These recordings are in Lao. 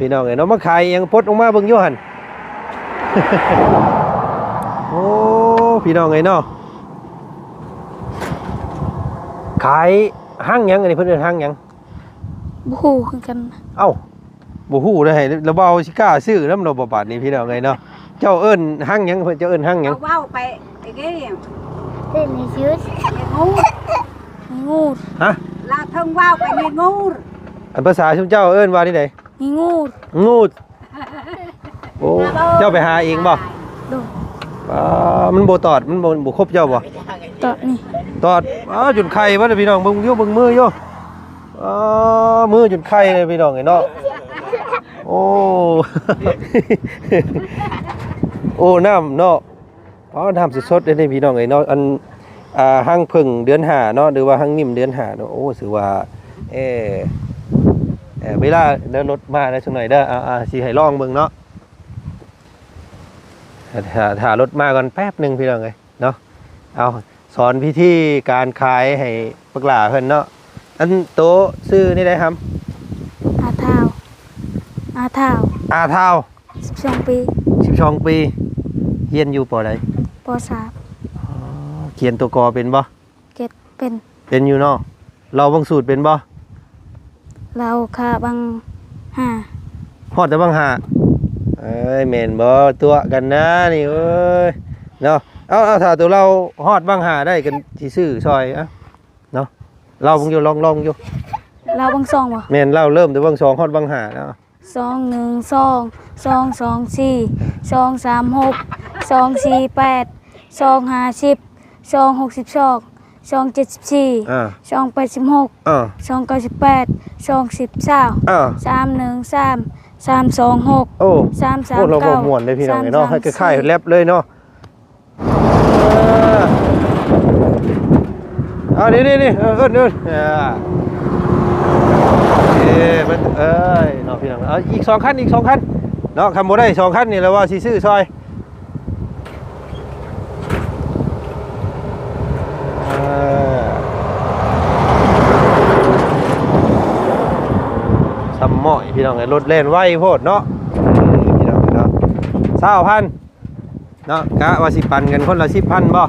ພີ່ນ້ອງເອີຍເນາະ ມາຂາຍອີ່ຫຍັງ ປົດອອກມາເບິ່ງຢູ່ຫັ້ນ. ໂອ້ ພີ່ນ້ອງເອີຍເນາະ ຂາຍຮັງຫຍັງ ອັນນີ້ເພິ່ນເອີ້ນຮັງຫຍັງ? ບໍ່ຮູ້ຄືກັນ. ເອົ້າ ບໍ່ຮູ້ເດ້ ລະເວົ້າຊິກ້າຊື້ນຳລາວບໍ່ບາດນີ້ ພີ່ນ້ອງເອີຍເນາະ. ເຈົ້າເອີ້ນຮັງຫຍັງ? ເພິ່ນ ເຈົ້າເອີ້ນຮັງຫຍັງ? ເວົ້າໄປເດ້ ເອີ້ນໃຫ້ຊື່ ງູດ ງູດ. ຮະ? ລາວເທິງເວົ້າໄປ ງູດ. ອັນພາສາຊຸມເຈົ້າເອີ້ນວ່າແນວໃດ? ງູດ ງູດ. ໂອ້ ເຈົ້າໄປຫາເອງບໍ່? ໂດຍ. ປາ ມັນບໍ່ຕອດ ມັນບໍ່ ບໍ່ຄົບເຈົ້າບໍ່? ຕອດນີ້ ຕອດ. ອ້າ ຈົນໄຂ່ເບິດແລ້ວ ພີ່ນ້ອງ ເບິ່ງຢູ່ ເບິ່ງມືຢູ່. ອ້າ ມືຈົນໄຂ່ເລີຍ ພີ່ນ້ອງເອີຍເນາະ. ໂອ້ ໂອ້ ນ້ຳເນາະ. ອໍ ນ້ຳສົດໆເດ້ນີ້ ພີ່ນ້ອງເອີຍເນາະ. ອັນ ອ່າ ຮັງເຜິ້ງເດືອນຫ້າເນາະ ຫຼືວ່າຮັງມິ້ມເດືອນຫ້າເນາະ. ໂອ້ ຖືວ່າ ເອີ ເອີ ເວລາເດີນລົດມາໄດ້ສັກໜ້ອຍເດີ. ອ່າ ອ່າ ຊິໃຫ້ລອງເບິ່ງເນາະ. ຖ້າ ຖ້າລົດມາກ່ອນແປັບໜຶ່ງ ພີ່ນ້ອງເອີຍເນາະ. ເອົາ ສອນວິທີການຂາຍໃຫ້ບັກຫຼ້າເພິ່ນເນາະ. ອັນໂຕຊື່ແນວໃດຫຳ? ອາທາວ ອາທາວ ອາທາວ. ສິບສອງປີ ສິບສອງປີ. ຮຽນຢູ່ ປໍໃດ? ປໍສາມ. ອໍ ຂຽນຕົວ ກ ເປັນບໍ່? ຂຽນເປັນ ເປັນຢູ່ເນາະ. ເລົ່າບັງສູດເປັນບໍ່? ເລົ່າຄະບັງຫ້າ ຮອດແຕ່ບັງຫ້າ. ເອີຍ ແມ່ນບໍ່? ຕົວະກັນນະນີ້ ເອີຍ ເນາະ. ເອົາ ເອົາ ຖ້າໂຕເລົ່າຮອດບັງຫ້າໄດ້ ກັນຊິຊື້ຊ່ອຍ ເອົາ ເນາະ. ເລົ່າເບິ່ງຢູ່ ລອງ ລອງຢູ່. ເລົ່າບັງສອງບໍ່? ແມ່ນ ເລົ່າເລີ່ມແຕ່ບັງສອງຮອດບັງຫ້າເນາະ. ສອງ ໜຶ່ງ ສອງ ສອງ ສອງ ສີ່ ສອງ ສາມ ຫົກ ສອງ ສີ່ ແປດ ສອງ ຫ້າ ສິບ ສອງ ຫົກ ສິບສອງ ສອງ ເຈັດ ສິບສີ່ ອ່າ ສອງ ແປດ ສິບຫົກ ອ່າ ສອງ ເກົ້າ ສິບແປດ ສອງ ສິບ ຊາວ ອ່າ ສາມ ໜຶ່ງ ສາມ ສາມ ສອງ ຫົກ ໂອ້ ສາມ ສາມ ໂອ້ ລາວເວົ້າ ເກົ້າ ມ່ວນເດ້ ພີ່ນ້ອງເອີຍເນາະ ສາມ ສາມ ຄ້າຍໆ ແຣັບເລີຍເນາະ. ເອີ ເອົາ ນີ້ໆໆ ເອີ ເອີ້ນ ເອີ້ນ ເອີ ເອີ ມັນ ເອີຍ ເນາະ ພີ່ນ້ອງ. ເອົາ ອີກສອງຄັນ ອີກສອງຄັນເນາະ. ຄັນບໍ່ໄດ້ສອງຄັນນີ້ ລະວ່າຊິຊື້ຊ່ອຍ. ເອີ ຊຳໝ້ອຍ ພີ່ນ້ອງເອີຍ ລົດແລ່ນໄວໂພດເນາະ ພີ່ນ້ອງເນາະ. ຊາວພັນ ເນາະ ກະວ່າຊິປັນກັນຄົນລະສິບພັນບໍ່?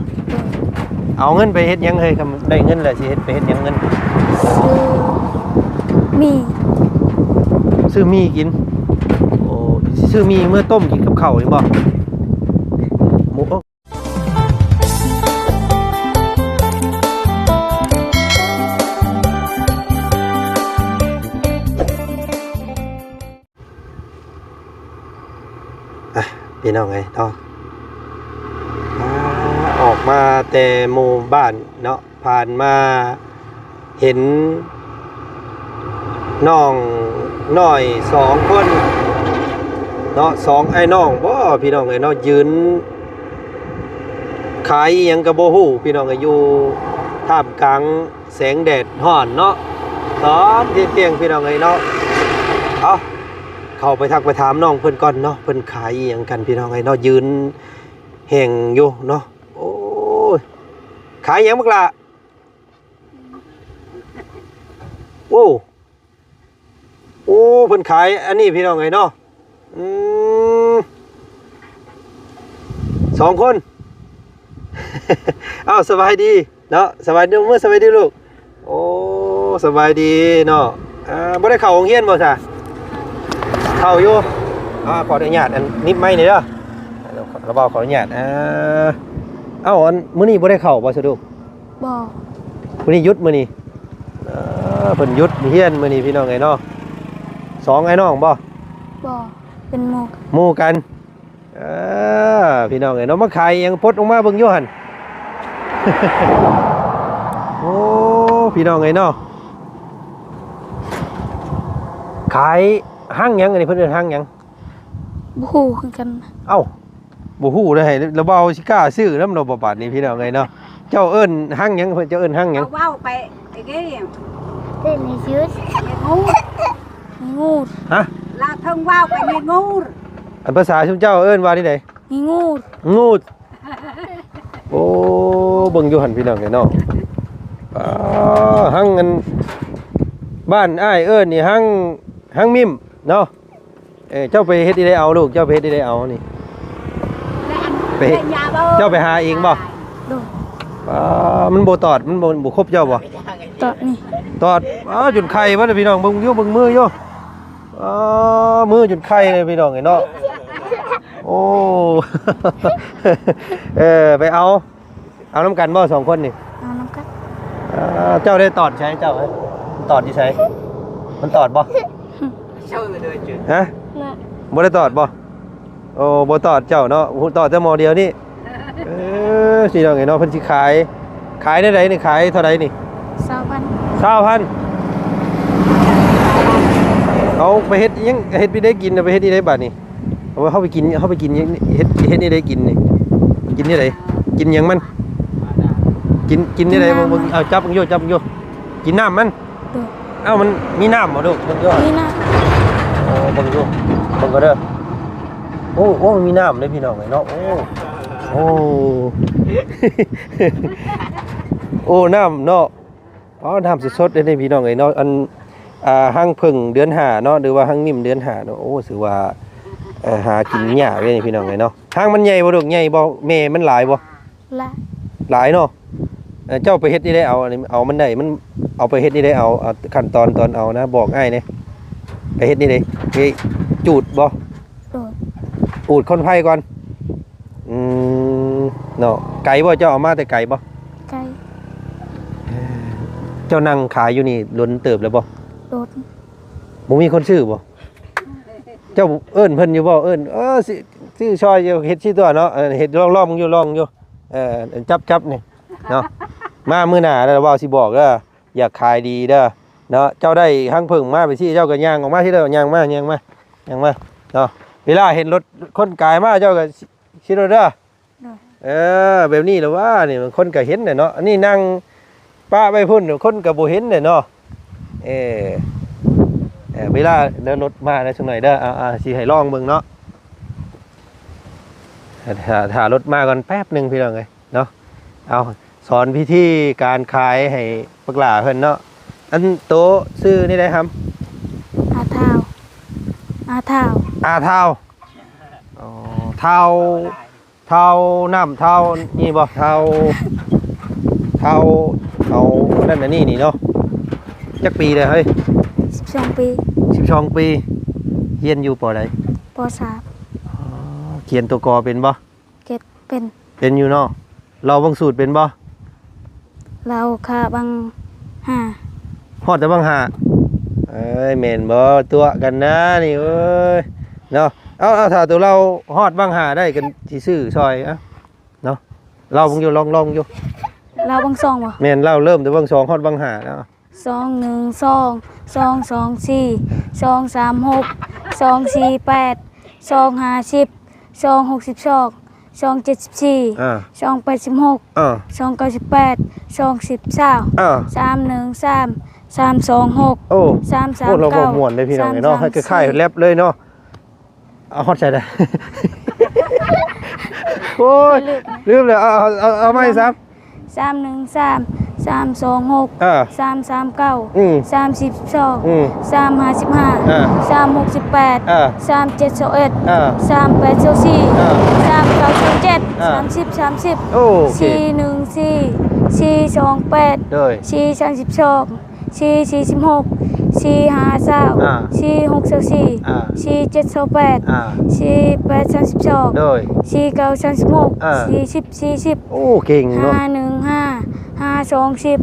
ເອົາເງິນໄປເຮັດຫຍັງເຮີ້ຍ? ຄັນໄດ້ເງິນແລ້ວຊິເຮັດ ໄປເຮັດຫຍັງເງິນ? ຊື້ໝີ່ ຊື້ໝີ່ກິນ. ໂອ້ ຊິຊື້ໝີ່ເມືອຕົ້ມກິນກັບເຂົ້ານີ້ບໍ່? ໝູ ອ່ະ ພີ່ນ້ອງເອີຍເນາະ ອ່າ ອອກມາແຕ່ໝູ່ບ້ານເນາະ ຜ່ານມາເຫັນນ້ອງນ້ອຍສອງຄົນເນາະ ສອງອ້າຍນ້ອງບໍ ພີ່ນ້ອງເອີຍເນາະ ຢືນຂາຍອີ່ຫຍັງກະບໍ່ຮູ້ ພີ່ນ້ອງເອີຍ ຢູ່ທ່າມກາງ ແສງແດດຮ້ອນເນາະ ຕອນທ່ຽງໆ ພີ່ນ້ອງເອີຍເນາະ. ເອົາ ເຂົ້າໄປທັກໄປຖາມນ້ອງເພິ່ນກ່ອນເນາະ ເພິ່ນຂາຍອີ່ຫຍັງກັນ ພີ່ນ້ອງເອີຍເນາະ ຢືນແຫ້ງຢູ່ເນາະ. ໂອ້ຍ ຂາຍຫຍັງບັກຫຼ້າ? ໂອ້ ໂອ້ ເພິ່ນຂາຍອັນນີ້ ພີ່ນ້ອງເອີຍເນາະ. ອືມ ສອງຄົນ. ເອົ້າ ສະບາຍດີເນາະ ສະບາຍດີ ເມືອສະບາຍດີລູກ. ໂອ້ ສະບາຍດີເນາະ. ອ່າ ບໍ່ໄດ້ເຂົ້າໂຮງຮຽນບໍ່ຊະ? ເຂົ້າຢູ່. ອ່າ ຂໍອະນຸຍາດ ອັນ ໜິບໄມນີ້ເດີ ລະເວົ້າ ຂໍອະນຸຍາດ. ອ່າ ເອົ້າ ອັນ ມື້ນີ້ບໍ່ໄດ້ເຂົ້າບໍ່ສະລູກ? ບໍ່. ມື້ນີ້ຢຸດ ມື້ນີ້? ເອີ ເພິ່ນຢຸດຮຽນມື້ນີ້ ພີ່ນ້ອງເອີຍເນາະ. ສອງອ້າຍນ້ອງບໍ່? ບໍ່ ເປັນໝູ່ ໝູ່ກັນ. ເອີ ພີ່ນ້ອງເອີຍເນາະ ມາຂາຍອີ່ຫຍັງ ປົດອອກມາເບິ່ງຢູ່ຫັ້ນ. ໂອ້ ພີ່ນ້ອງເອີຍເນາະ ຂາຍຮັງຫຍັງ ອັນນີ້ເພິ່ນເອີ້ນຮັງຫຍັງ? ບໍ່ຮູ້ຄືກັນ. ເອົ້າ ບໍ່ຮູ້ເດ້ ລະເວົ້າຊິກ້າຊື້ນຳລາວບໍ່ບາດນີ້ ພີ່ນ້ອງເອີຍເນາະ. ເຈົ້າເອີ້ນຮັງຫຍັງ? ເພິ່ນ ເຈົ້າເອີ້ນຮັງຫຍັງ? ເວົ້າໄປເດ້ ເອີ້ນໃຫ້ຊື່ ງູດ ງູດ. ຮະ? ລາວເທິງເວົ້າໄປ ງູດ. ອັນພາສາຊຸມເຈົ້າເອີ້ນວ່າແນວໃດ? ງູດ ງູດ. ໂອ້ ເບິ່ງຢູ່ຫັ້ນ ພີ່ນ້ອງເອີຍເນາະ. ອ່າ ຮັງ ອັນ ບ້ານອ້າຍເອີ້ນນີ້ ຮັງ ຮັງມິ້ມເນາະ. ເອີ ເຈົ້າໄປເຮັດອີ່ໃດເອົາລູກ? ເຈົ້າໄປເຮັດອີ່ໃດເອົານີ້? ໄປເຮັດ ເຈົ້າໄປຫາເອງບໍ່? ໂດຍ. ອາ ມັນບໍ່ຕອດ ມັນບໍ່ ບໍ່ຄົບເຈົ້າບໍ່? ຕອດນີ້ ຕອດ. ອ້າ ຈົນໄຂ່ເບິດພີ່ນ້ອງ ເບິ່ງຢູ່ ເບິ່ງມືຢູ່. ອ້າ ມືຈົນໄຂ່ເລີຍພີ່ນ້ອງເອີຍເນາະ. ໂອ້ ເອີ ໄປເອົາ ເອົານຳກັນບໍ່ສອງຄົນນີ້? ເອົານຳກັນ. ເອີ ເຈົ້າໄດ້ຕອດໃສເຈົ້າ? ມັນຕອດຢູ່ໃສ? ມັນຕອດບໍ່? ຮະ? ບໍ່ໄດ້ຕອດບໍ່? ໂອ້ ບໍ່ຕອດເຈົ້າເນາະ ຮູ້ຕອດແຕ່ໝໍ້ດຽວນີ້. ເອີ ພີ່ນ້ອງເອີຍເນາະ ເພິ່ນຊິຂາຍ ຂາຍແນວໃດນີ້? ຂາຍເທົ່າໃດນີ້? ຊາວພັນ. ຊາວພັນ. ເອົາໄປເຮັດຫຍັງ? ເຮັດໄປໄດ້ກິນ ເອົາໄປເຮັດໄດ້ບາດນີ້? ເອົາ ເຮົາໄປກິນ ເຮົາໄປກິນ ເຮັດ ເຮັດແນວໃດກິນນີ້? ກິນແນວໃດ? ກິນຫຍັງມັນ? ກິນ ກິນແນວໃດ? ກິນນ້ຳມັນ. ເບິ່ງ ເບິ່ງ ເອົາຈັບເບິ່ງຢູ່ ຈັບເບິ່ງຢູ່ ກິນນ້ຳມັນ. ໂດຍ. ເອົ້າ ມັນມີນ້ຳບໍ່ລູກ? ເບິ່ງຢູ່ ມີນ້ຳ. ໂອ້ ເບິ່ງຢູ່ ເບິ່ງກ່ອນເດີ. ໂອ້ ໂອ້ ມັນມີນ້ຳເດ້ພີ່ນ້ອງເອີຍເນາະ. ໂອ້ ໂອ້ ໂອ້ ນ້ຳເນາະ. ອໍ ນ້ຳສົດໆເດ້ນີ້ພີ່ນ້ອງເອີຍເນາະ. ອັນ ອ່າ ຮັງເຜິ້ງເດືອນຫ້າເນາະ ຫຼືວ່າຮັງນິ້ມເດືອນຫ້າເນາະ. ໂອ້ ຖືວ່າ ເອີ ຫາກິນຍາກເດ້ນີ້ພີ່ນ້ອງເອີຍເນາະ. ຮັງມັນໃຫຍ່ບໍ່ລູກ? ໃຫຍ່ບໍ່? ແມ່ມັນຫຼາຍບໍ່? ຫຼາຍ. ຫຼາຍເນາະ. ເອີ ເຈົ້າໄປເຮັດນີ້ໄດ້ ເອົາອັນນີ້ ເອົາມັນໄດ້ ມັນເອົາໄປເຮັດນີ້ໄດ້ ເອົາ ເອົາຂັ້ນຕອນຕອນເອົານະ ບອກອ້າຍແດ່ ໄປເຮັດນີ້ເດ້ ໄປຈູດບໍ່? ໂດຍ. ອູດຄົນໄພກ່ອນ. ອືມ ເນາະ ໄກບໍ່? ເຈົ້າເອົາມາແຕ່ໄກບໍ່? ໄກ. ເຈົ້ານັ່ງຂາຍຢູ່ນີ້ດົນເຕີບແລ້ວບໍ່? ດົນ. ບໍ່ມີຄົນຊື້ບໍ່? ເຈົ້າເອີ້ນເພິ່ນຢູ່ບໍ່? ເອີ້ນ ເອີ ຊື້ ຊື້ຊ່ອຍຢູ່ ເຮັດຊີ້ຕົວະເນາະ. ເອີ ເຮັດລອງໆຢູ່ ລອງຢູ່. ເອີ ຈັບໆນີ້ເນາະ ມາມື້ໜ້າແລ້ວເວົ້າຊິບອກເດີ ຢາກຂາຍດີເດີເນາະ. ເຈົ້າໄດ້ຮັງເຜິ້ງມາໄປຊີ້ ເຈົ້າກໍຍ່າງອອກມາຊີ້ເດີ ຍ່າງມາ ຍ່າງມາ ຍ່າງມາເນາະ. ເວລາເຫັນລົດຄົນກາຍມາ ເຈົ້າກໍຊີ້ໂລດເດີ. ໂດຍ. ເອີ ແບບນີ້ລະວ່ານີ້ ຄົນກໍເຫັນແຫຼະເນາະ. ອັນນີ້ນັ່ງປະໄວ້ພຸ້ນ ຄົນກໍບໍ່ເຫັນແຫຼະເນາະ. ເອີ ເອີ ເວລາເດີລົດມາໄດ້ສັກໜ້ອຍເດີ. ເອົາ ເອົາ ຊິໃຫ້ລອງເບິ່ງເນາະ. ຖ້າ ຖ້າລົດມາກ່ອນແປັບໜຶ່ງພີ່ນ້ອງເອີຍເນາະ. ເອົາ ສອນວິທີການຂາຍໃຫ້ບັກຫຼ້າເພິ່ນເນາະ. ອັນໂຕຊື່ນີ້ໄດ໋ຫຳ? ອາທ້າວ ອາທ້າວ ອາທ້າວ. ອໍ ທ້າວ ທ້າວນ້ຳ ທ້າວນີ້ບໍ່? ທ້າວ ທ້າວ ເອົານັ້ນອັນນີ້ນີ້ເນາະ. ຈັກປີແລ້ວເຮີ້ຍ? ສິບສອງປີ. ສິບສອງປີ. ຮຽນຢູ່ ປໍໃດ? ປໍສາມ. ອໍ ຂຽນຕົວ ກ ເປັນບໍ່? ເກັດ ເປັນ. ເປັນຢູ່ເນາະ. ເລົ່າບັງສູດເປັນບໍ່? ເລົ່າຄະບັງຫ້າ. ຮອດແຕ່ບັງຫ້າ. ເອີຍ ແມ່ນບໍ່? ຕົວະກັນນະນີ້ ເອີຍ ເນາະ. ເອົາ ເອົາ ຖ້າໂຕເລົ່າຮອດບັງຫ້າໄດ້ ກັນຊິຊື້ຊ່ອຍ ເອົາ ເນາະ. ເລົ່າເບິ່ງຢູ່ ລອງ ລອງຢູ່. ເລົ່າບັງສອງບໍ່? ແມ່ນ ເລົ່າເລີ່ມແຕ່ບັງສອງຮອດບັງຫ້າເນາະ. ສອງໜຶ່ງສອງ ສອງສອງສີ່ ສອງສາມຫົກ ສອງສີ່ແປດ ສອງຫ້າສິບ ສອງຫົກສິບສອງ ສອງເຈັດສິບສີ່ ອ່າ ສອງແປດສິບຫົກ ອ່າ ສອງເກົ້າສິບແປດ ສອງສິບຊາວ ອ່າ ສາມໜຶ່ງສາມ ສາມສອງຫົກ ໂອ້ ສາມສາມເກົ້າ ໂອ້ ລາວເວົ້າມ່ວນເດ້ພີ່ນ້ອງເນາະ ສາມສາມສີ່ ຄ້າຍໆແລັບເລີຍເນາະ. ເອົາຮອດໃສໄດ້? ໂອ້ຍ ລືມແລ້ວ ເອົາ ເອົາ ເອົາໃໝ່ຊະ. ສາມໜຶ່ງສາມ ສາມສອງຫົກ ເອີ ສາມສາມເກົ້າ ອືມ ສາມສິບສອງ ອືມ ສາມຫ້າສິບຫ້າ ເອີ ສາມຫົກສິບແປດ ເອີ ສາມເຈັດຊາວເອັດ ເອີ ສາມແປດຊາວສີ່ ເອີ ສາມເກົ້າຊາວເຈັດ ເອີ ສາມສິບສາມສິບ ໂອເຄ ສີ່ໜຶ່ງສີ່ ສີ່ສອງແປດ ໂດຍ ສີ່ສາມສິບສອງ ສີ່ສີ່ສິບຫົກ ສີ່ຫ້າຊາວ ອ່າ ສີ່ຫົກຊາວສີ່ ອ່າ ສີ່ເຈັດຊາວແປດ ອ່າ ສີ່ແປດສາມສິບສອງ ໂດຍ ສີ່ເກົ້າສາມສິບຫົກ ອ່າ ສີ່ສິບສີ່ສິບ ໂອ້ ເກັ່ງເນາະ ຫ້າໜຶ່ງຫ້າ ຫ້າສອງສິບ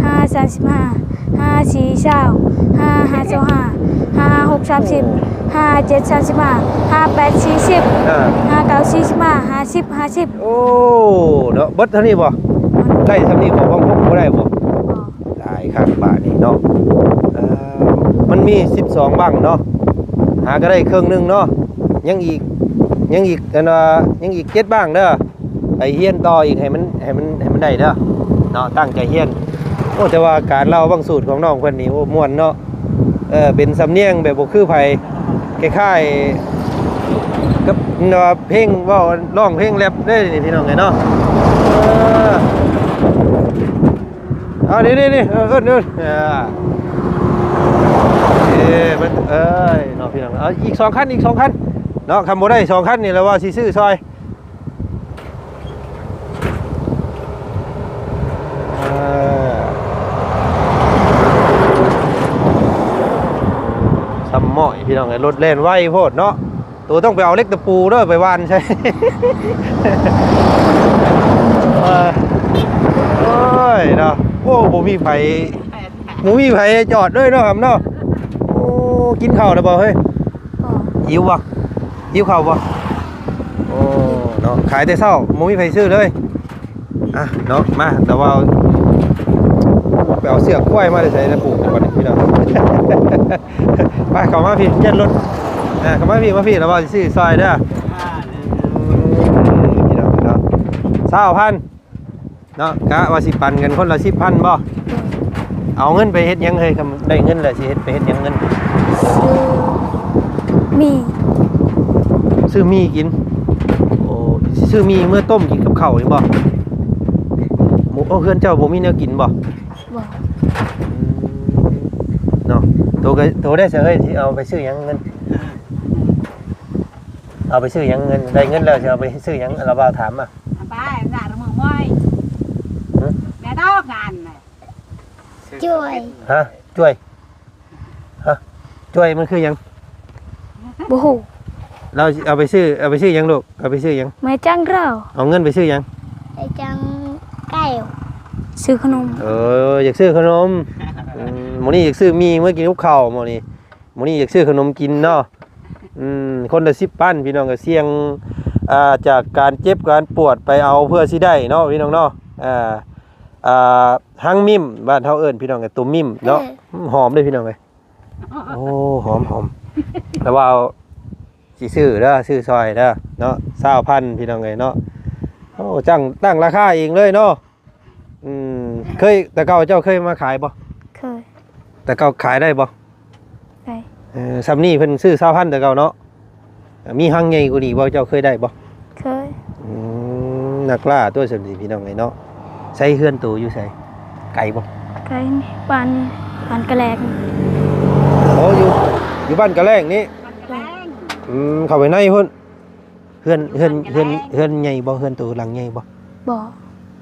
ຫ້າສາມສິບຫ້າ ຫ້າສີ່ຊາວ ຫ້າຫ້າຊາວຫ້າ ຫ້າຫົກສາມສິບ ໂອ້ ຫ້າເຈັດສາມສິບຫ້າ ຫ້າແປດສີ່ສິບ ອ່າ ຫ້າເກົ້າສີ່ສິບຫ້າ ຫ້າສິບຫ້າສິບ ໂອ້ ເນາະ ເບິດເທົ່ານີ້ບໍ່? ໄດ້ສ່ຳນີ້ບໍ່? ບໍ່ ບໍ່ໄດ້ບໍ່? ບໍ່. ຫຼາຍຄັກບາດນີ້ເນາະ ເອີ ມັນມີສິບສອງບັ້ງເນາະ ຫາກໍໄດ້ເຄິ່ງໜຶ່ງເນາະ ຍັງອີກ ຍັງອີກ ອັນວ່າ ຍັງອີກເຈັດບັ້ງເດີ ໄປຮຽນຕໍ່ອີກ ໃຫ້ມັນ ໃຫ້ມັນ ໃຫ້ມັນໄດ້ເດີເນາະ ຕັ້ງໃຈຮຽນ. ໂອ້ ແຕ່ວ່າການເລົ່າບັ້ງສູດຂອງນ້ອງເພິ່ນນີ້ ໂອ້ ມ່ວນເນາະ ເອີ ເປັນສຳນຽງແບບບໍ່ຄືໃຜ ຄ້າຍໆກັບ ເພງເວົ້າ ຮ້ອງເພງແຣັບເດ້ນີ້ ພີ່ນ້ອງເອີຍເນາະ ເອີ. ອ່າ ນີ້ໆ ເອີ ເອີ້ນ ເອີ້ນ ເອີ ເອີ ເບິ່ງ ເອີຍ ເນາະ ພີ່ນ້ອງ. ເອົາອີກສອງຄັນ ອີກສອງຄັນເນາະ. ຄັນບໍ່ໄດ້ສອງຄັນນີ້ລະວ່າຊິຊື້ຊ່ອຍ. ເອີ ຊຳໝ້ອຍ ພີ່ນ້ອງເອີຍ. ລົດແລ່ນໄວໂພດເນາະ. ໂຕຕ້ອງໄປເອົາເຫຼັກຕະປູເດີ ໄປຫວ່ານໃສ່. ເອີ ໂອ້ຍເນາະ. ໂອ້ ບໍ່ມີໃຜ ບໍ່ມີໃຜຈອດເລີຍເນາະ ຫຳເນາະ. ໂອ້ ກິນເຂົ້າແລ້ວບໍ່ເຮີ້ຍ? ບໍ່. ຫິວບໍ່? ຫິວເຂົ້າບໍ່? ໂອ້ ເນາະ ຂາຍແຕ່ເຊົ້າ ບໍ່ມີໃຜຊື້ເລີຍ. ອ່ະ ເນາະ ມາ ດາວາວ ໄປເອົາເຊືອກຄວາຍມາແຕ່ໃສນະປູກ ບັດນີ້ ພີ່ນ້ອງ. ໄປ ເຂົ້າມາພີ້ ເກັດລົດ. ອ່າ ເຂົ້າມາພີ້ ມາພີ້ ລະວ່າຊິຊື້ຊ່ອຍເດີ. ພີ່ນ້ອງເນາະ ຊາວພັນເນາະ. ກະວ່າຊິປັນກັນຄົນລະສິບພັນບໍ່? ເອົາເງິນໄປເຮັດຫຍັງເຮີ້ຍ? ຄັນໄດ້ເງິນແລ້ວຊິເຮັດ ໄປເຮັດຫຍັງເງິນ? ຊື້ໝີ່ ຊື້ໝີ່ກິນ. ໂອ້ ຊື້ໝີ່ເມືອຕົ້ມກິນກັບເຂົ້ານີ້ບໍ່? ໂອ້ ເຮືອນເຈົ້າບໍ່ມີແນວກິນບໍ່? ບໍ່. ອືມ ເນາະ ໂຕກະ ໂຕໄດ້ຊະເຮີ້ຍ ຊິເອົາໄປຊື້ຫຍັງເງິນ? ເອົາໄປຊື້ຫຍັງເງິນ? ໄດ້ເງິນແລ້ວຊິເອົາໄປຊື້ຫຍັງ? ລະບ່າວຖາມມາ. ໄປ ໜ້າລະເມີງອຍ ຫຶ? ແມ່ດອກງານນະ ຈ້ວຍ ຮະ? ຈ້ວຍ ຮະ? ຈ້ວຍມັນຄືຫຍັງ? ບໍ່ຮູ້. ລາວເອົາໄປຊື້ ເອົາໄປຊື້ຫຍັງລູກ? ເອົາໄປຊື້ຫຍັງ? ແມ່ຈ້າງເຮົາ ເອົາເງິນໄປຊື້ຫຍັງ? ໄປຈ້າງແກ້ວ ຊື້ຂະໜົມ. ເອີ ຢາກຊື້ຂະໜົມ. ອືມ ມື້ນີ້ຢາກຊື້ໝີ່ເມືອກິນກັບເຂົ້າມື້ນີ້. ມື້ນີ້ຢາກຊື້ຂະໜົມກິນເນາະ. ອືມ ຄົນລະສິບພັນ ພີ່ນ້ອງ ກະສ່ຽງ ອ່າ ຈາກການເຈັບການປວດໄປເອົາເພື່ອຊິໄດ້ເນາະ ພີ່ນ້ອງເນາະ. ອ່າ ອ່າ ຮັງມິ້ມ ບ້ານເຮົາເອີ້ນ ພີ່ນ້ອງ ໂຕມິ້ມເນາະ. ເອີ ຫອມເດ້ ພີ່ນ້ອງເອີຍ. ໂອ້ ຫອມ ຫອມ ລະວ່າຊິຊື້ເດີ ຊື້ຊ່ອຍເດີເນາະ. ຊາວພັນ ພີ່ນ້ອງເອີຍເນາະ. ໂອ້ ຕັ້ງ ຕັ້ງລາຄາເອງເລີຍເນາະ. ອືມ ເຄີຍ ແຕ່ເກົ່າເຈົ້າເຄີຍມາຂາຍບໍ່? ເຄີຍ. ແຕ່ເກົ່າຂາຍໄດ້ບໍ່? ໄດ້. ເອີ ຊ່ຳນີ້ເພິ່ນຊື້ຊາວພັນແຕ່ເກົ່າເນາະ. ມີຮັງໃຫຍ່ກວ່ານີ້ບໍ່? ເຈົ້າເຄີຍໄດ້ບໍ່? ເຄີຍ. ອືມ ນັກລ່າຕົວະຊັ້ນ ພີ່ນ້ອງເອີຍເນາະ. ໃສເຮືອນໂຕຢູ່ໃສ? ໄກບໍ່? ໄກ ບ້ານ ບ້ານກະແລງ. ໂອ້ ຢູ່ ຢູ່ບ້ານກະແລງນີ້? ບ້ານກະແລງ. ອືມ ເຂົ້າໄປໃນພຸ້ນ. ເຮືອນ ເຮືອນ ເຮືອນ ເຮືອນໃຫຍ່ບໍ່? ເຮືອນໂຕຫຼັງໃຫຍ່ບໍ່? ບໍ່.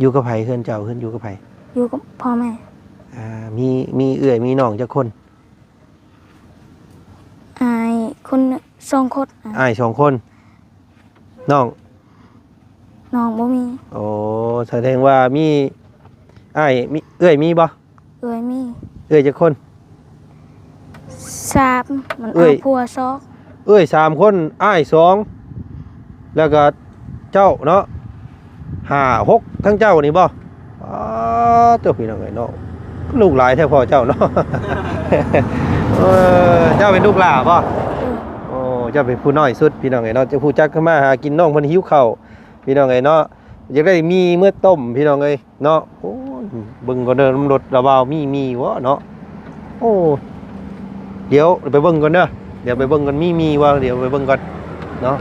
ຢູ່ກັບໃຜເຮືອນເຈົ້າ? ເຮືອນຢູ່ກັບໃຜ? ຢູ່ກັບພໍ່ແມ່. ອ່າ ມີ ມີເອື້ອຍມີນ້ອງຈັກຄົນ? ອ້າຍຄົນ ສອງຄົນ. ອ້າຍສອງຄົນ. ນ້ອງ? ນ້ອງບໍ່ມີ. ໂອ້ ສະແດງວ່າມີອ້າຍ ມີເອື້ອຍມີບໍ່? ເອື້ອຍມີ. ເອື້ອຍຈັກຄົນ? ສາມ. ມັນເອົາຜົວສອງ. ເອື້ອຍສາມຄົນ ອ້າຍສອງ ແລ້ວກະເຈົ້າເນາະ ຫ້າ ຫົກ ທັງເຈົ້ານີ້ບໍ່? ປາດໂທ້ ພີ່ນ້ອງເອີຍເນາະ. ລູກຫຼາຍແທ້ພໍ່ເຈົ້າເນາະ. ເອີ ເຈົ້າເປັນລູກຫຼ້າບໍ່? ເອີ. ໂອ້ ເຈົ້າເປັນຜູ້ນ້ອຍສຸດ ພີ່ນ້ອງເອີຍເນາະ. ຈະຮູ້ຈັກທຳມາຫາກິນ ນ້ອງເພິ່ນຫິວເຂົ້າ ພີ່ນ້ອງເອີຍເນາະ. ຢາກໄດ້ໝີ່ເມືອຕົ້ມ ພີ່ນ້ອງເອີຍ. ເນາະ. ໂອ້ຍ ເບິ່ງກ່ອນເດີ ນຳລົດລະບ່າວມີໝີ່ບໍ່ເນາະ. ໂອ້ ດຽວໄປເບິ່ງກ່ອນເດີ ດຽວໄປເບິ່ງກ່ອນ ມີໝີ່ບໍ່ ດຽວໄປເບິ່ງກ່ອນເນາະ.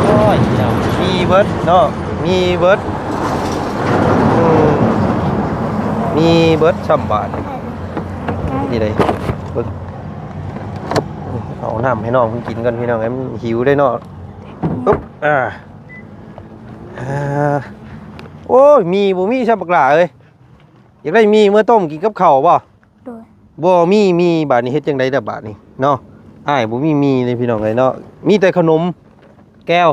ໂອ້ຍ ມີເບິດເນາະ ມີເບິດ. ອືມ ມີເບິດຊ່ຳບາດນີ້ ນີ້ເດ້ ເບິ່ງ. ເອົານ້ຳໃຫ້ນ້ອງເພິ່ນກິນກ່ອນ ພີ່ນ້ອງເອີຍ ມັນຫິວເດ້ເນາະ. ອຶບ ອ່າ ອ່າ ໂອ້ຍ ໝີ່ບໍ່ມີຊ້ຳບັກຫຼ້າເອີຍ. ຢາກໄດ້ໝີ່ເມືອຕົ້ມກິນກັບເຂົ້າບໍ່? ໂດຍ. ບໍ່ມີໝີ່ ບາດນີ້ເຮັດຈັ່ງໃດລະບາດນີ້ເນາະ. ອ້າຍບໍ່ມີໝີ່ເດ້ ພີ່ນ້ອງເອີຍເນາະ ມີແຕ່ຂະໜົມແກ້ວ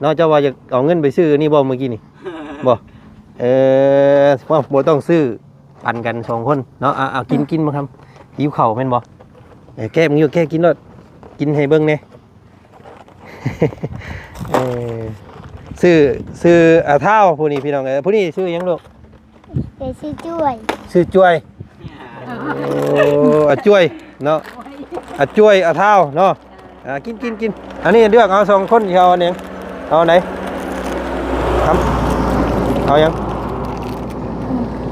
ເນາະ. ເຈົ້າວ່າຢາກເອົາເງິນໄປຊື້ອັນນີ້ບໍ່ ມື້ກີ້ນີ້? ບໍ່. ເອີ ບໍ່ ບໍ່ຕ້ອງຊື້ ປັນກັນສອງຄົນເນາະ. ເອົາ ເອົາ ກິນ ເອີ ກິນບໍ່ຄຳ ຫິວເຂົ້າແມ່ນບໍ່? ເອີ ແກະເບິ່ງຢູ່ ແກະກິນໂລດ ກິນໃຫ້ເບິ່ງແດ່. ເອີ ຊື່ ຊື່ອາທ້າວຜູ້ນີ້ ພີ່ນ້ອງເອີຍ. ຜູ້ນີ້ຊື່ຫຍັງລູກ? ເອີ ຊື່ຈ້ວຍ ຊື່ຈ້ວຍ. ໂອ້ ອາຈ້ວຍເນາະ ອາຈ້ວຍ ອາທ້າວເນາະ. ອ່າ ກິນ ກິນ ກິນ. ອັນນີ້ເລືອກເອົາສອງຄົນ ຊິເອົາອັນຫຍັງ? ເອົາອັນໃດ? ເອົາຫຍັງ?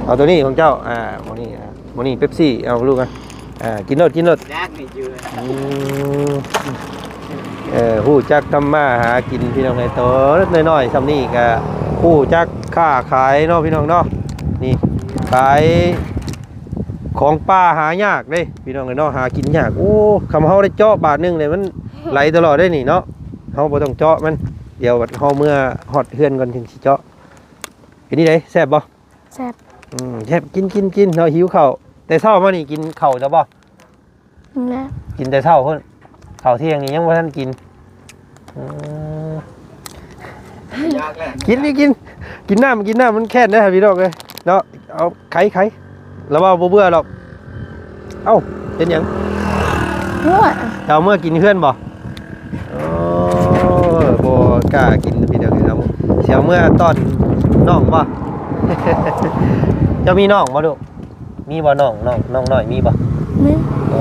ເອົາໂຕນີ້ຂອງເຈົ້າ. ອ່າ ໂຕນີ້ ອ່າ ໂຕນີ້ເປັບຊີ ເອົາລູກ ອ່າ ກິນໂລດ ກິນໂລດ. ອືມ ເອີ ຮູ້ຈັກທຳມາຫາກິນ ພີ່ນ້ອງເອີຍ. ໂຕນ້ອຍໆຊ່ຳນີ້ກະຮູ້ຈັກ ຄ້າຂາຍເນາະພີ່ນ້ອງເນາະ ນີ້ຂາຍຂອງປ່າຫາຍາກເດ້ພີ່ນ້ອງເອີຍເນາະ ຫາກິນຍາກ. ໂອ້ ຄຳເຮົາໄດ້ເຈາະບາດໜຶ່ງເລີຍ ມັນໄຫຼຕະຫຼອດເດ້ນີ້ເນາະ ເຮົາບໍ່ຕ້ອງເຈາະມັນ. ດຽວເຮົາເມືອຮອດເຮືອນກ່ອນຈຶ່ງຊິເຈາະ. ເປັນຈັ່ງໃດ ແຊບບໍ່? ແຊບ. ອືມ ແຊບ ກິນ ກິນ ກິນເນາະ ຫິວເຂົ້າ. ແຕ່ເຊົ້າມານີ້ກິນເຂົ້າແລ້ວບໍ່? ແລ້ວ. ກິນແຕ່ເຊົ້າພຸ້ນ ເຂົ້າທ່ຽງນີ້ຍັງບໍ່ທັນກິນ. ເອີ ກິນ ກິນ ກິນນ້ຳ ກິນນ້ຳ ມັນແຄ້ນເດ້ພີ່ນ້ອງເອີຍເນາະ. ເອົາ ໄຂ ໄຂ ລະເວົ້າບໍ່ເບື່ອດອກ. ເອົ້າ ເປັນຫຍັງ? ໂອ້ຍ ຈະເອົາເມືອກິນເຮືອນບໍ່? ໂອ້ ບໍ່ກ້າກິນພີ່ນ້ອງເອີຍ. ເອົາ ຊິເອົາເມືອຕ້ອນນ້ອງບໍ່? ເຈົ້າມີນ້ອງບໍ່ລູກ? ມີບໍ່ນ້ອງ? ນ້ອງ ນ້ອງນ້ອຍມີບໍ່? ມີ. ໂອ້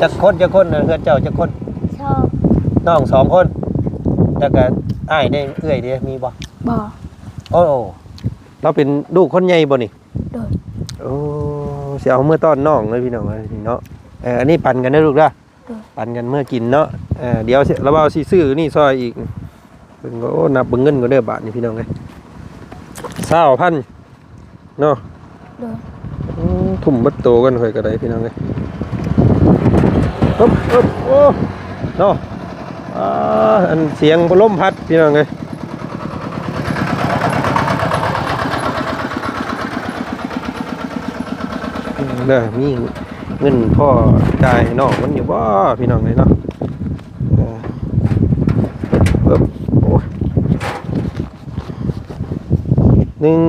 ຈັກຄົນ ຈັກຄົນ ເຮືອນເຈົ້າຈັກຄົນ? ສອງ. ນ້ອງສອງຄົນ ແລ້ວກະອ້າຍເດ້ ເອື້ອຍເດ້ ມີບໍ່? ບໍ່. ໂອ້ ລາວເປັນລູກຄົນໃຫຍ່ບໍ່ນີ້? ໂດຍ. ໂອ້ ຊິເອົາເມືອຕ້ອນນ້ອງເລີຍພີ່ນ້ອງເອີຍເນາະ. ເອີ ອັນນີ້ປັນກັນເດີລູກເດີ ໂດຍ ປັນກັນເມືອກິນເນາະ. ເອີ ດຽວລະເວົ້າຊິຊື້ນີ້ຊ່ອຍອີກ. ເບິ່ງ ໂອ້ ນັບເບິ່ງເງິນກ່ອນເດີບາດນີ້ພີ່ນ້ອງເອີຍ ຊາວພັນເນາະ. ໂດຍ. ໂອ້ ທຸ່ມເບິດໂຕກັນຂ້ອຍກໍໄດ້ພີ່ນ້ອງເອີຍ. ອຶບ ອຶບ ໂອ້ ເນາະ. ອ່າ ອັນສຽງພັດລົມພັດພີ່ນ້ອງເອີຍ. ເດີ ມີເງິນພໍຈ່າຍໃຫ້ນ້ອງມັນຢູ່ບໍ່ພີ່ນ້ອງເອີຍເນາະ? ເອີ ເອີ ໂອ້ຍ ໜຶ່ງ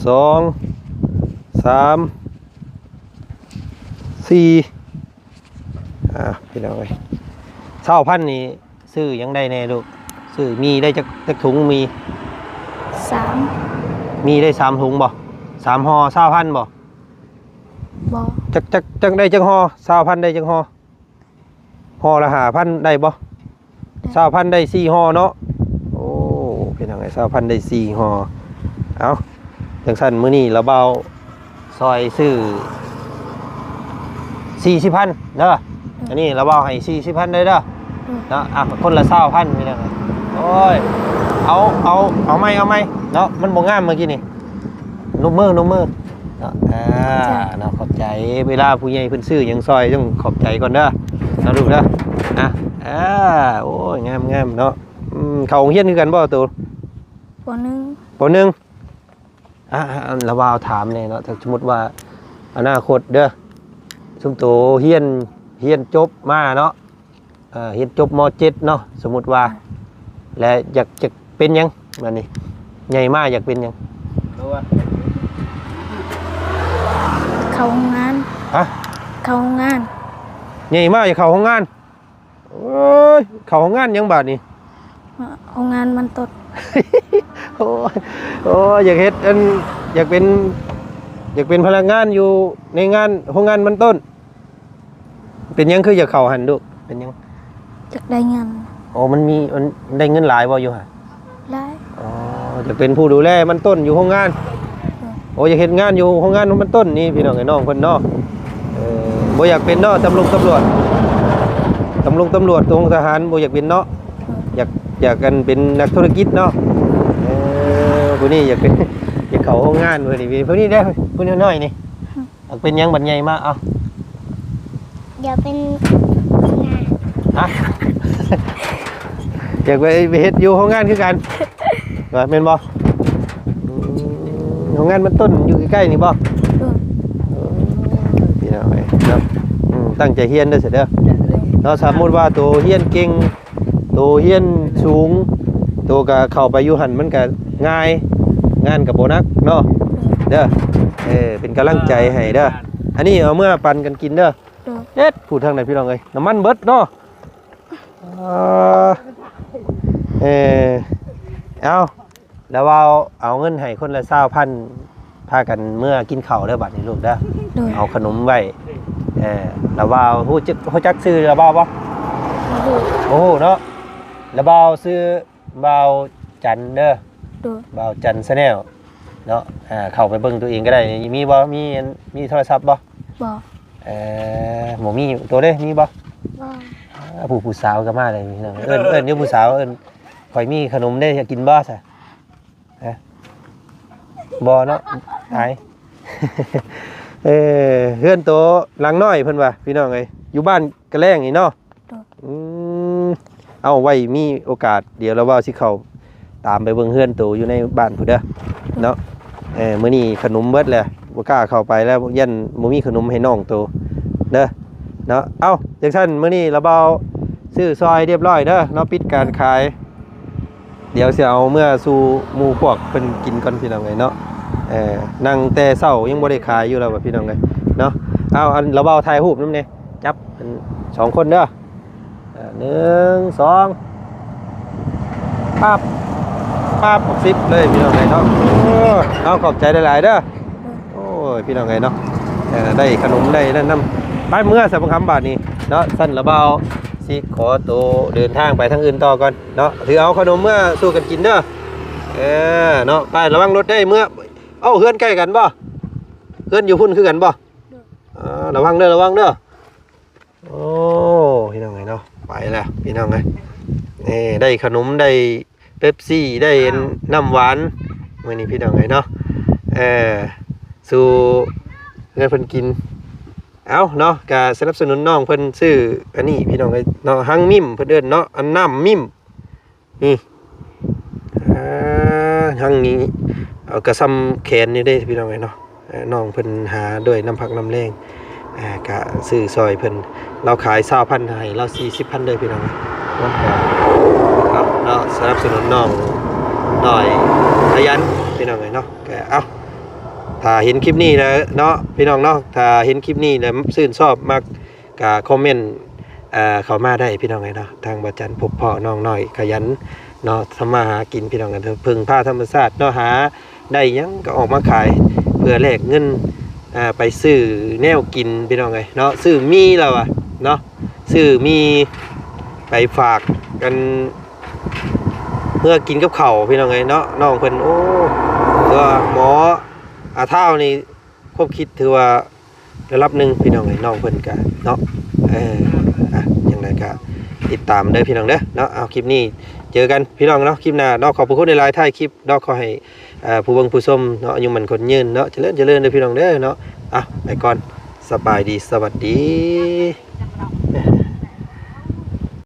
ສອງ ສາມ ສີ່ ອ່າ ພີ່ນ້ອງເອີຍ ຊາວພັນນີ້ຊື້ຫຍັງໄດ້ແດ່ລູກ? ຊື້ໝີ່ໄດ້ຈັກ ຈັກຖົງໝີ່? ສາມ. ໝີ່ໄດ້ສາມຖົງບໍ່? ສາມຫໍ່ຊາວພັນບໍ່? ບໍ່. ຈັກ ຈັກ ຈັກໄດ້ຈັກຫໍ່? ຊາວພັນໄດ້ຈັກຫໍ່? ຫໍ່ລະຫ້າພັນໄດ້ບໍ່? ໄດ້. ຊາວພັນໄດ້ສີ່ຫໍ່ເນາະ. ໂອ້ ເປັນຫຍັງໄອ້ຊາວພັນໄດ້ສີ່ຫໍ່? ເອົ້າ ຈັ່ງຊັ້ນມື້ນີ້ລະບ່າວຊ່ອຍຊື້ສີ່ສິບພັນເດີ. ອືມ ອັນນີ້ລະບ່າວໃຫ້ສີ່ສິບພັນເດີ ເດີ ອືມ ເນາະ. ອ່ະ ຄົນລະຊາວພັນພີ່ນ້ອງ. ໂອ້ຍ ເອົາ ເອົາ ເອົາໃໝ່ ເອົາໃໝ່ເນາະ ມັນບໍ່ງາມມື້ກີ້ນີ້. ນົບມື ນົບມືເນາະ. ອ່າ ຂອບໃຈ ເນາະ ຂອບໃຈ. ເວລາຜູ້ໃຫຍ່ເພິ່ນຊື້ຫຍັງຊ່ອຍຕ້ອງຂອບໃຈກ່ອນເດີ ເນາະລູກເດີ. ອ່ະ ອ່າ ໂອ້ຍ ງາມໆເນາະ. ອືມ ເຂົ້າໂຮງຮຽນຄືກັນບໍ່ໂຕ? ປໍໜຶ່ງ ປໍໜຶ່ງ. ອ່າ ລະບ່າວຖາມແດ່ເນາະ ຖ້າສົມມຸດວ່າອະນາຄົດເດີ ຊຸມໂຕຮຽນ ຮຽນຈົບມາເນາະ ເອີ ຮຽນຈົບ ມໍເຈັດ ເນາະ ສົມມຸດວ່າ ແລະ ຢາກ ຢາກເປັນຫຍັງບາດນີ້? ໃຫຍ່ມາຢາກເປັນຫຍັງ? ເຂົ້າໂຮງງານ. ຮະ? ເຂົ້າໂຮງງານ. ໃຫຍ່ມາຢາກເຂົ້າໂຮງງານ? ໂອ້ຍ ເຂົ້າໂຮງງານຫຍັງບາດນີ້? ໂຮງງານມັນຕົ້ນ. ໂອ້ຍ ໂອ້ຍ ຢາກເຮັດອັນ ຢາກເປັນ ຢາກເປັນພະນັກງານຢູ່ໃນງານໂຮງງານມັນຕົ້ນ. ເປັນຫຍັງຄືຢາກເຂົ້າຫັ້ນລູກ? ເປັນຫຍັງ? ຢາກໄດ້ເງິນ. ໂອ້ ມັນມີ ມັນໄດ້ເງິນຫຼາຍບໍ່ຢູ່ຫັ້ນ? ຫຼາຍ. ອໍ ຢາກເປັນຜູ້ດູແລມັນຕົ້ນຢູ່ໂຮງງານ. ໂດຍ. ໂອ້ ຢາກເຮັດງານຢູ່ໂຮງງານມັນຕົ້ນນີ້ ພີ່ນ້ອງເອີຍ ນ້ອງເພິ່ນເນາະ. ເອີ ບໍ່ຢາກເປັນເນາະ ຕຳລົງຕຳຫຼວດ ຕຳລົງຕຳຫຼວດ ໂຮງທະຫານ ບໍ່ຢາກເປັນເນາະ. ໂດຍ. ຢາກ ຢາກອັນເປັນນັກທຸລະກິດເນາະ. ເອີ ຜູ້ນີ້ຢາກເປັນ ຢາກເຂົ້າໂຮງງານ ຜູ້ນີ້ ຜູ້ນີ້ເດ້ ຜູ້ນ້ອຍໆນີ້. ອືມ. ຢາກເປັນຫຍັງບັດໃຫຍ່ມາ? ເອົ້າ ຢາກເປັນ ຮະ? ຢາກໄປ ໄປເຮັດຢູ່ໂຮງງານຄືກັນ ວ່າແມ່ນບໍ່? ອືມ ໂຮງງານມັນຕົ້ນຢູ່ໃກ້ໆນີ້ບໍ່? ເອີ ເອີ ພີ່ນ້ອງເອີຍເນາະ. ອືມ ຕັ້ງໃຈຮຽນເດີ ເດີ ເນາະ. ສົມມຸດວ່າໂຕຮຽນເກັ່ງ ໂຕຮຽນສູງ ໂຕກະເຂົ້າໄປຢູ່ຫັ້ນມັນກະງ່າຍ ງານກະບໍ່ໜັກເນາະ ເດີ. ເອີ ເປັນກຳລັງໃຈໃຫ້ເດີ. ອັນນີ້ເອົາເມືອປັນກັນກິນເດີ. ເອີ ເດັດ ພູດທາງໃດພີ່ນ້ອງເອີຍ ນ້ຳມັນເບິດເນາະ. ເອີ ເອີ ເອົາ ລະເວົ້າເອົາເງິນໃຫ້ຄົນລະຊາວພັນ ພາກັນເມືອກິນເຂົ້າເດີບາດນີ້ລູກເດີ. ໂດຍ. ເອົາຂະໜົມໄວ້. ເອີ ລະເວົ້າ ຮູ້ຈັກ ຮູ້ຈັກຊື່ລະເວົ້າບໍ່? ບໍ່ຮູ້. ບໍ່ຮູ້ເນາະ. ລະເວົ້າຊື່ບ່າວຈັນເດີ. ໂດຍ. ບ່າວຈັນ Channel ເນາະ. ອ່າ ເຂົ້າໄປເບິ່ງຕົວເອງກໍໄດ້. ມີບໍ່? ມີ ມີໂທລະສັບບໍ່? ບໍ່. ເອີ ບໍ່ມີ. ໂຕເດ້ ມີບໍ່? ບໍ່. ອ່າ ຜູ້ ຜູ້ສາວກໍມາເລີຍພີ່ນ້ອງ. ເອີ້ນ ເອີ້ນຢູ່ຜູ້ສາວ ເອີ້ນ ຂ້ອຍມີຂະໜົມເດ້ ຢາກກິນບໍ່ຊະ? ຮະ? ບໍ່ເນາະ ອາຍ ເອີ ເຮືອນໂຕຫຼັງນ້ອຍເພິ່ນວ່າ ພີ່ນ້ອງເອີຍ ຢູ່ບ້ານກະແລ້ງນີ້ເນາະ. ໂດຍ ອືມ ເອົາ ໄວ້ມີໂອກາດ ດຽວລາວເວົ້າຊິເຂົ້າຕາມໄປເບິ່ງເຮືອນໂຕຢູ່ໃນບ້ານພຸ້ນເດີເນາະ. ເອີ ມື້ນີ້ຂະໜົມເບິດແລ້ວ ບໍ່ກ້າເຂົ້າໄປແລ້ວ ຢ້ານບໍ່ມີຂະໜົມໃຫ້ນ້ອງໂຕເດີເນາະ. ເອົາ ຈັ່ງຊັ້ນມື້ນີ້ລາວເວົ້າຊື້ຊອຍຮຽບຮ້ອຍເດີເນາະ ປິດການຂາຍ. ດຽວຊິເອົາເມືອສູ່ໝູ່ພວກເພິ່ນກິນກ່ອນ ພີ່ນ້ອງເອີຍເນາະ. ເອີ ນັ່ງແຕ່ເຊົ້າຍັງບໍ່ໄດ້ຂາຍຢູ່ແລ້ວວ່າ ພີ່ນ້ອງເອີຍເນາະ. ເອົາ ອັນລາວເວົ້າຖ່າຍຮູບນຳແດ່ ຈັບອັນສອງຄົນເດີ. ເອີ ໜຶ່ງ ສອງ ປັບ ປັບ ສິບເລີຍ ພີ່ນ້ອງເອີຍເນາະ. ໂອ້ ເອົາ ຂອບໃຈຫຼາຍໆເດີ. ໂອ້ຍ ພີ່ນ້ອງເອີຍເນາະ ເອີ ໄດ້ຂະໜົມໄດ້ນັ້ນນຳ. ໄປເມືອຊະບັງຄຳບາດນີ້ເນາະ. ຊັ້ນລາວເວົ້າຊິຂໍໂຕເດີນທາງໄປທາງອື່ນຕໍ່ກ່ອນເນາະ. ຖືເອົາຂະໜົມເມືອສູ່ກັນກິນເດີ. ເອີ ເນາະ ໄປ ລະວັງລົດເດີ. ເມືອ ເອົ້າ ເຮືອນໃກ້ກັນບໍ່? ເຮືອນຢູ່ພຸ້ນຄືກັນບໍ່? ເອີ ລະວັງເດີ ລະວັງເດີ. ໂອ້ ພີ່ນ້ອງເອີຍເນາະ ໄປແລ້ວ ພີ່ນ້ອງເອີຍ. ນີ້ ໄດ້ຂະໜົມ ໄດ້ເປັບຊີ ໄດ້ ອ້າວ ນ້ຳຫວານ ມື້ນີ້ ພີ່ນ້ອງເອີຍເນາະ. ເອີ ສູ່ເຮືອນເພິ່ນກິນ. ເອົາເນາະ ກະສະໜັບສະໜູນນ້ອງເພິ່ນຊື້ອັນນີ້ ພີ່ນ້ອງເອີຍເນາະ. ຮັງມິ້ມເພິ່ນເອີ້ນເນາະ ອັນນ້ຳມິ້ມ. ນີ້ ອ່າ ທັງນີ້ ເອົາ ກະສ່ຳແຂນນີ້ເດ້ ພີ່ນ້ອງເອີຍເນາະ. ເອີ ນ້ອງເພິ່ນຫາດ້ວຍນ້ຳພັກນ້ຳແຮງ ອ່າ ກະຊື້ຊ່ອຍເພິ່ນ. ລາວຂາຍຊາວພັນ ໃຫ້ລາວສີ່ສິບພັນເດີ ພີ່ນ້ອງເອີຍເນາະ. ເອົາເນາະ ສະໜັບສະໜູນນ້ອງນ້ອຍຂະຫຍັນ ພີ່ນ້ອງເອີຍເນາະ. ກະ ເອົາ ຖ້າເຫັນຄລິບນີ້ແລ້ວເນາະ ພີ່ນ້ອງເນາະ ຖ້າເຫັນຄລິບນີ້ແລ້ວຊື່ນຊອບມັກ ກະຄອມເມັນ ເອີ ເຂົ້າມາໄດ້ ພີ່ນ້ອງເອີຍເນາະ. ທາງບ່າວຈັນພົບພໍ້ນ້ອງນ້ອຍຂະຫຍັນເນາະ ທຳມາຫາກິນ ພີ່ນ້ອງເອີຍ ເພິ່ງພາທຳມະຊາດເນາະ. ຫາໄດ້ຫຍັງກະອອກມາຂາຍ ເພື່ອແລກເງິນ ເອີ ໄປຊື້ແນວກິນ ພີ່ນ້ອງເອີຍເນາະ. ຊື້ໝີ່ລາວວ່າເນາະ ຊື້ໝີ່ໄປຝາກກັນ ເມືອກິນກັບເຂົ້າ ພີ່ນ້ອງເອີຍເນາະ. ນ້ອງເພິ່ນ ໂອ້ ຄືວ່າໝໍອາທ້າວນີ້ ຄວາມຄິດຖືວ່າລະດັບໜຶ່ງ ພີ່ນ້ອງເອີຍ. ນ້ອງເພິ່ນກະເນາະ ເອີ ອ່ະ ຈັ່ງໃດກະຕິດຕາມເດີ ພີ່ນ້ອງເດີເນາະ. ເອົາ ຄລິບນີ້ເຈີກັນ ພີ່ນ້ອງເນາະ ຄລິບໜ້າເນາະ. ຂອບພະຄຸນຫຼາຍໆ ທ້າຍຄລິບເນາະ ຂໍໃຫ້ ເອີ ຜູ້ເບິ່ງຜູ້ຊົມເນາະ ອາຍຸໝັ້ນຂວັນຍືນເນາະ ຈະເລີນຈະເລີນເດີ ພີ່ນ້ອງເດີເນາະ. ເອົາ ໄປກ່ອນ ສະບາຍດີ ສະຫວັດດີ.